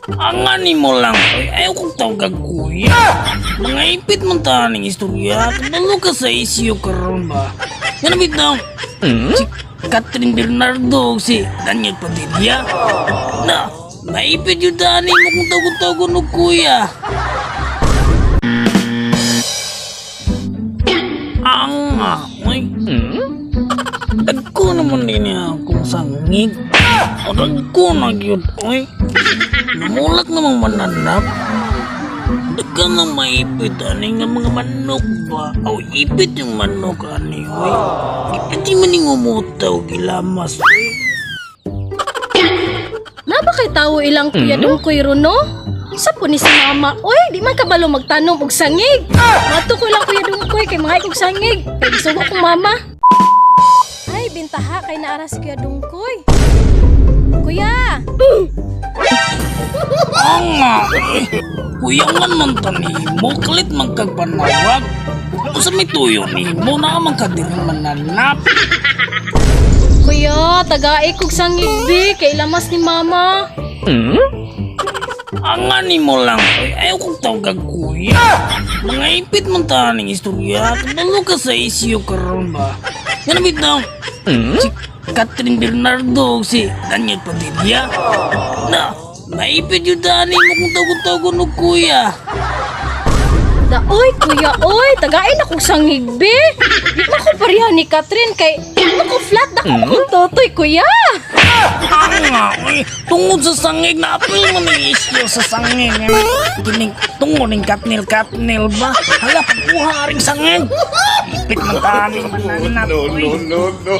Anga nimo lang, oy, ayaw kong tawagag kuya. Mga ipit man ta ning istorya, kabalo ka sa isyu karon ba? Nga na bitaw, si Catherine Bernardo ug si Daniel Padilla. Na, naipit yun dani mo kung tawag-tawagon og kuya. Anga, oy. Dagko naman din niya akong sangig. O dagko na gyud, oy. Namulak namang mananap. Dagkan ng maipit ani nga mga manok ba? Aw, ipit yung manok ani, oy. Ipit man ni ngumutaw gilamas, oy. Na ba kay tawo ilang kuya Dungkoy ron, no? Sa po ni si mama, oy, di man kabalo magtanom og sangig. Mato ko lang kuya Dungkoy kay mga og sangig. Kay gisugo kong mama. Ay, bintaha kay naara si kuya Dungkoy. Kuya! Anga, oy. Kuyangan man ta nimo, kalit man kag panawag. Usa may tuyo nimo na man ka diri mananap. Kuya, tagai kog sangig bi kay lamas ni mama. Anga nimo lang, oy. Ayaw kong tawagag kuya. Mga ipit man ta ning istorya, kabalo ka sa isyu karon ba? Nga na bitaw, si Catherine Bernardo ug si Daniel Padilla. Na, naipit yun dani mo kung tawag-tawagon og kuya. Da oy, kuya oy, tagain akong sangig bi. Di man ko pareha ni Catherine kay di man ko flat dako akong totoy kuya. Anga, oy, tungod sa sangig na apil mo ni isyu sa sangig. Kining tungod ning katnil-katnil ba? Hala, pagkuha aring sangig. Ipit man tani mananap, No, oy. no, no, no.